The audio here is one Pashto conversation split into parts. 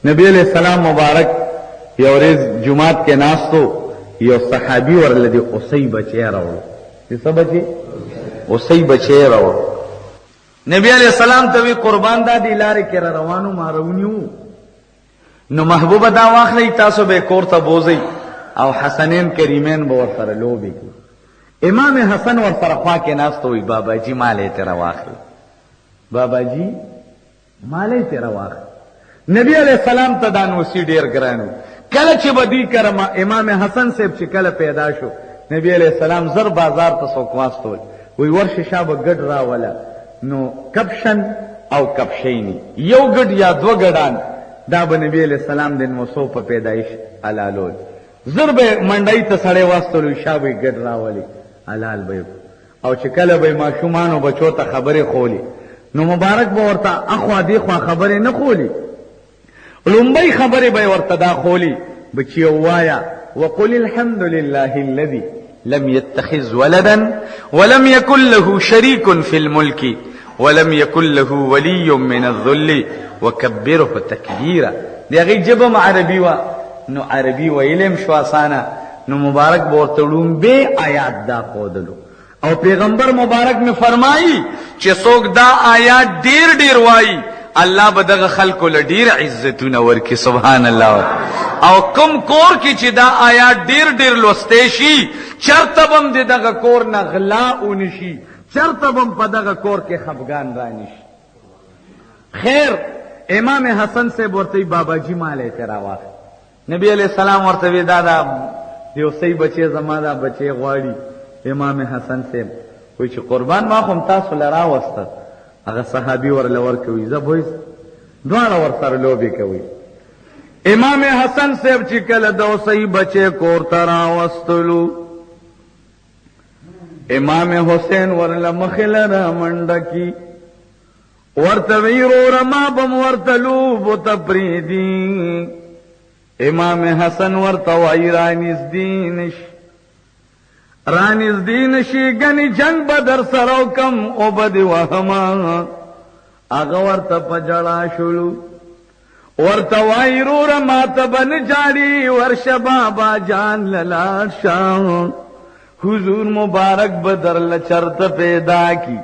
نبی علیہ السلام مبارک یو ورځ جومات کې ناستو، یو صحابي ورله د اوسۍ بچی راوړو. د څه بچی؟ اوسۍ بچی راوړو. نبی علیہ السلام ته وی قربان دا دی لارې کې را روانو ما راونیو، نو محبوبه دا واخلئ، تاسو به کور ته بوځئ او حسنین کریمین به ورسره لوبې کوي. امام حسن ورسره خوا کې ناست وي، بابا جي مال یې ترې راواخله، بابا جي مال یې ترې راواخله. نبی علیه السلام ته دا نوسی ډېر ګران و. کله چې به دوی کره امام حسن صاحب چې کله پیدا شو، نبی علیه السلام زر بازار ته څوک واستول، وی ورشه شابه ګډ راوله، نو کبشن او کبشینی یو ګډ یا دوه ګډان دا به نبی علیه السلام د نوسو په پیدایش حلالول. زر به منډۍ ته سړی واستول، شابه یې ګډ راولي، حلال به یې. او چې کله به ماشومانو بچو ته خبرې خولې، نو مبارک به ورته اخوا دیخوا خبرې نه خولې، لومبۍ خبرې به ورته دا خولې، بچیه ووایه وقل الحمد لله الذي لم يتخذ ولدا ولم يكن له شريك في الملك ولم يكن له ولي من الذل وكبره تكبيرا. د هغې ژبه هم عربي وه، نو عربي ویلی هم شو اسانه، نو مبارک به ورته ړومبی آیات دا ښودلو. او پیغمبر مبارک می فرمایي چې څوک دا آیات ډیر ډیر وایي، الله به دغه خلکو له ډیر عزتونه ورکړي. سبحان الله. او کوم کور کې چې دا آیات ډیر ډیر لوستی شي، چرته به هم د دغه کور نه غلا ونشي، چرته به هم په دغه کور کې خفګان رانشي. خیر، امام حسن صاحب ورته بابا جی مال یې ترې راواخله. نبی علیہ السلام ورته وی دا دا یو صحیح بچی زما دا بچی غواړي. امام حسن صاحب وی چې قربان ما خو تاسو لرا وسته. هغه صحابي ورله ورکوي، زه بویس دواړه ورسره لوبې کوي. امام حسن صاحب چې کله د صحیح بچی کور ته راوستلو، امام حسین ورله مخې له رامنډه کی، ورته وی وروره ما به م ورته لوبو ته پرېږدي. امام حسن ورته وایي رانږدې نه شي، رانږدې نه شي، ګنې جنګ به در سره وکم، وبه دې وهمه. هغه ورته په ژړا شولو، ورته وایي وروره ما ته به نه ژاړي، ورشه بابا جان له لاړ شه، حضور مبارک به درله چرته پیدا کی.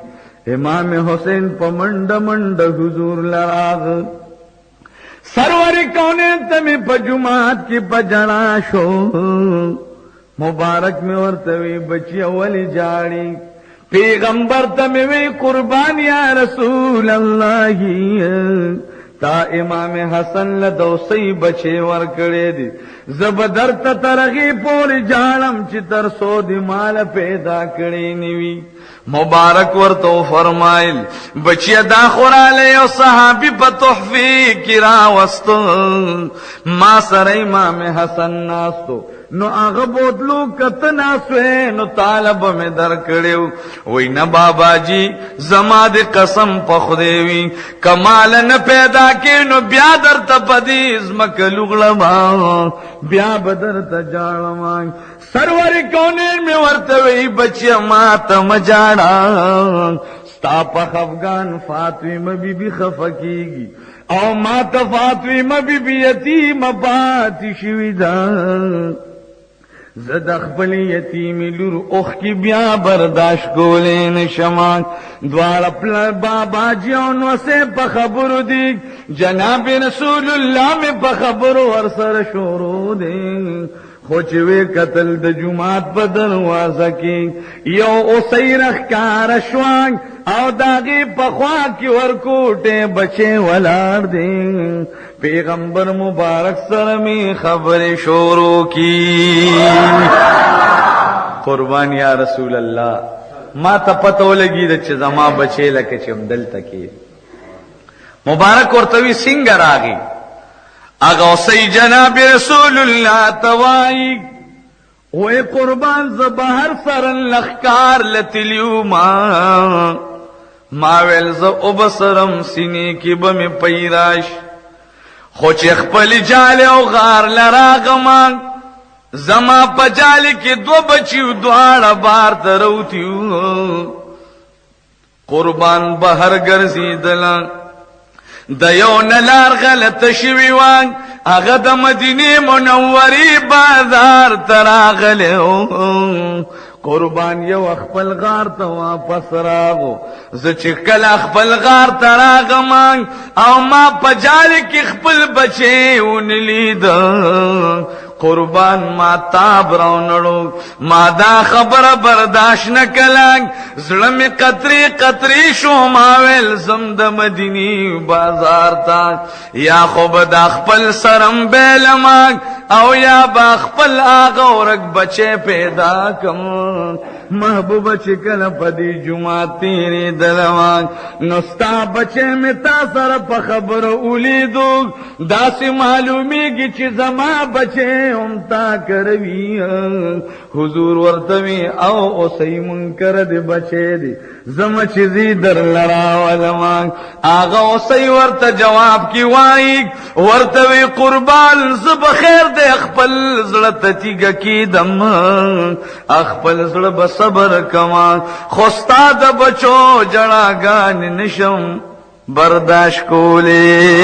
امام حسین په منډه منډه حضور له راغ، سرور کونین ته مې په جومات کې په ژړا شو. مبارک مې ورته وی بچیه ولې ژاړي؟ پیغمبر ته مې وی قربان یا رسول الله، تا امام حسن له دوسۍ بچې ورکړې دي، زه به درته تر هغې پورې ژاړم چې تر څو دې ماله پیدا کړې نه وي. مبارک ورته وفرمایل بچیه دا خو راله یو صحابي په تحفې کې راوستو، ما سره امام حسن ناستو، نو هغه بوتلو کته ناست وې نو تاله به مې درکړی و. وایي نه بابا جي، زما د قسم په خدای وي، که ماله نه پیدا کې نو بیا درته په دې ځمکه لوغړم، بیا به درته ژاړم. سرور کونین مې ورته وی بچیه ما ته مه ژاړه، ستا په خفګان فاطمه بي بي خفه کېږي، او ما ته فاطمه بي بي یتیمه پاتې شوې ده، زه د خپلې یتیمې لور اوښکې بیا برداشت کولی نه شم. دواړه پلار بابا جي او نوسې په خبرو دي، جناب رسول الله مې په خبرو ورسره شروع دی، خو چې وې کتل د جومات په دروازه کې یو اوسۍ راښکاره شوه او د هغې په خوا کې ورکوټی بچی ولاړ دی. پیغمبر مبارک سره مې خبرې شروع کی، قربان یا رسول الله، ما ته پته ولګېده چې زما بچی لکه چې همدلته کې. مبارک ورته وي څنګه راغی؟ هغه اوسئ جناب رسول الله ته وایي وای قربان زه بهر سره لخکار لتلیو، ما ما ویل زه وبسرم سینې کې به مې پیراش، خو چې خپل جال او غار لراغم، زما په جال کې دوه بچي دواړه بار ته روتي، قربان بهر ګرځېدله. د یو نه لار غلطه شوي وه، هغه د مدینې منورې بازار ته راغلی و. قربان یو خپل غار ته واپس راغو. زه چې کله خپل غار ته راغم او ما په جال کې خپل بچی ونه لید، قربان ما تاب راونړو، ما دا خبره برداشت نه کړه، زړه مې قطرې قطرې شو. ما ویل زم د مدینې بازار ته، یا خو به دا خپل سرم بیلم او یا به خپل هغه ورک بچی پیدا کم. محبوبه چې کله په دې جومات تېرېدلم نو ستا بچی مې تا سره په خبرو ولیدو، داسې معلومیږي چې زما بچی هم تا کروي. حضور ورته وی او اوسئ منکر دې بچی دی، زما چې زی در لراولم. هغه اوسئ ورته جواب کی وایي، ورته وی قربان زه به خیر دی خپل زړه ته تیږه کیدم، خپل زړه به صبر کما، خو ستا د بچو ژړاګانې نشم برداشت کولی.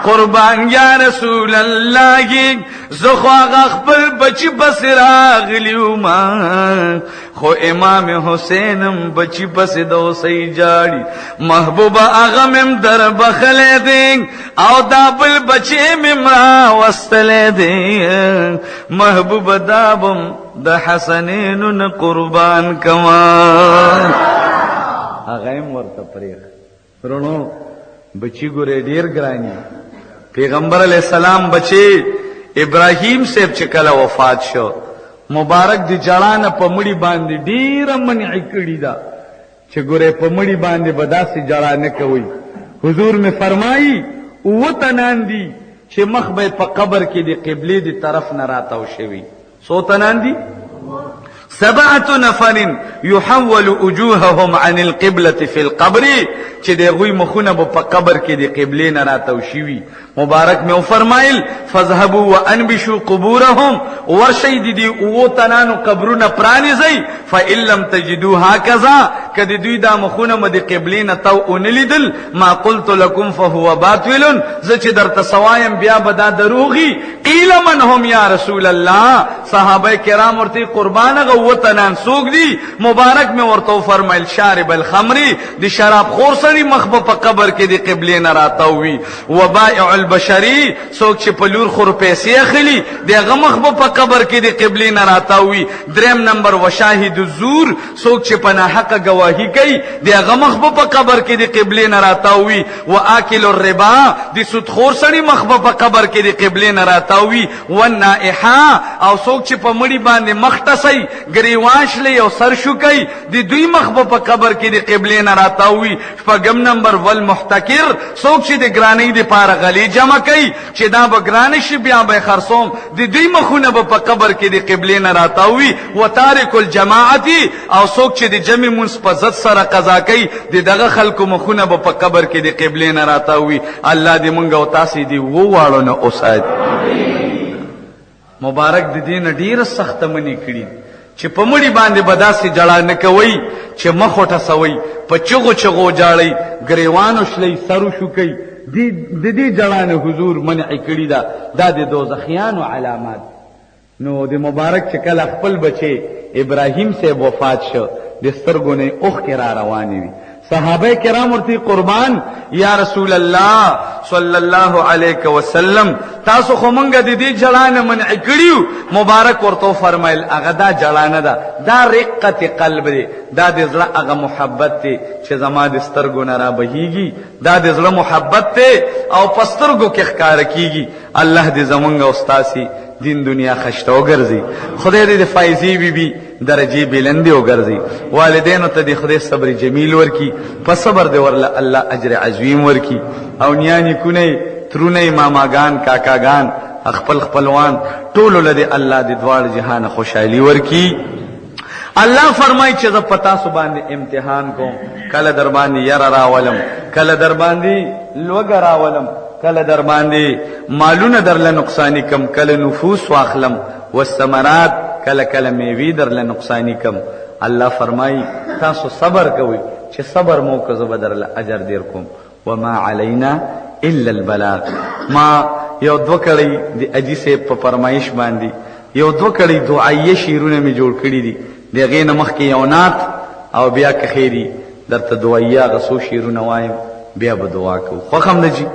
قربان یا رسول الله، زه خو هغه خپل بچي پسې راغلی وم، خو امام حسین هم بچي پسې د هوسۍ جاړي. محبوبه هغه مې هم در بخښلی دی او دا بل بچی مې هم راوستلی دی. محبوبه دا به هم د حسنینو نه قربان کما. هغه هم ورته پرېښ. رونو بچی ګورې ډیر ګرانی. پیغمبر علی السلام بچی ابراهیم صاحب چې کله وفات شو، مبارک دی جړانه په مړی باندې ډیره منع کړی ده چې ګورې په مړی باندې به داسې جړا نه کوي. حضور می فرمایي اووه تنان دي چې مخ به په قبر کې د قبلې د طرف نه راتاو شوي. څو تنان دي؟ سبعة نفر يحول وجوههم عن القبلة في القبر، چې د هغوی مخونه به په قبر کې د قبلې نه راتاو شوي. مبارک مې وفرمایل فاذهبوا وانبشوا قبورهم، ورشئ د دې اوو تنانو قبرونه پرانیزئ، فإن لم تجدوا هكذا، که د دوی دا مخونه مو د قبلې نه تاو ونه لیدل، ما قلت لكم فهو باطل، زه چې درته څه وایم بیا به دا دروغي. قیل من هم یا رسول الله، صحابه کرام ورته قربان هغه اووه تنان څوک دي؟ مبارک مې ورته وفرمایل شارب الخمر، د شراب خور سړي مخ به په قبر کې د قبلې نه راتاو وي، وبائع البشري، څوک چې په لور خور پیسې اخلي د هغه مخ به په قبر کې د قبلې نه راتاو وي. دریم نمبر وشاهد الزور، څوک چې په ناحقه ګواهي کوي د هغه مخ به په قبر کې د قبلې نه راتاو وي، وآکل الربا، د سودخور سړي مخ به په قبر کې د قبلې نه راتاو وي، والنائحه، او څوک چې په مړي باندې مخ ټسوي، ګریوان شلوي او سر شوکوي، د دوی مخ به په قبر کې د قبلې نه راتاو وي. شپږم نمبر والمحتکر، څوک چې د ګرانۍ دپاره غلې جمع کوي چې دا به ګرانه شي بیا به یې خرڅوم، د دوی مخونه به په قبر کې د قبلې نه راتاو وي. وتارک الجماعت، او څوک چې د جمع مونځ په ضد سره قضا کوي د دغه خلکو مخونه به په قبر کې د قبلې نه راتاو وي. الله دې مونږ او تاسې دې اوو واړو نه وساتي. مبارک د دې نه ډېره سخته منې کړي چې په مړي باندې به داسې ژړا نه کوئ چې مخ وټسوئ، په چغو چغو ژاړئ، ګریوان وشلئ، سر وشوکئ. د دې ژړا نه حضور منع کړي ده. دا د دوزخیانو علامات. نو د مبارک چې کله خپل بچی ابراهیم صاحب وفات شو، د سترګو نه یې اوښکې را روانې وي. صحابه کرام ورته قربان یا رسول الله صلی الله علیه وسلم، تاسو خو مونږ د دې جړا نه منع کړیو. مبارک ورته فرمایل هغه دا جړا نه ده، دا رقت قلب دی، دا د زړه هغه محبت دی چې زما د سترګو نه را بهیږي، دا د زړه محبت دی او په سترګو کې ښکاره کیږي. الله دې زمونږ او ستاسې دین دنیا خشته وګرځي. خدای دې د فایزې بي بي درجې بلندې وګرځي. والدینو ته دې خدای صبر جمیل ورکي، په صبر دې ورله الله اجر عظیم ورکي. او نیا نیکونه یې، ترونه یې، ماماګان، کاکاګان، خپل خپلوان ټولو له دې الله دې دواړه جهانه خوشحالي ورکي. الله فرمای چې زه په تاسو باندې امتحان کوم، کله در باندې یره راولم، کله در باندې لوږه راولم، کله در باندې مالونه درله نقصانی کم، کله نفوس واخلم، والثمرات، کله کله میوې درله نقصانی کم. الله فرمای تاسو صبر کوئ، چې صبر مو که زه به درله اجر ډېر کوم. وما علینا الا البلاغ. ما یو دوه کړی د اجي صاحب په فرمایش باندې یو دوه کړی دعایه شعرونه مې جوړ کړي دي. د هغې نه مخکې یو نعت او بیا که خیر وي درته دعایه هغه څو شعرونه وایم، بیا به دعا کوو. خوښ هم ده جي؟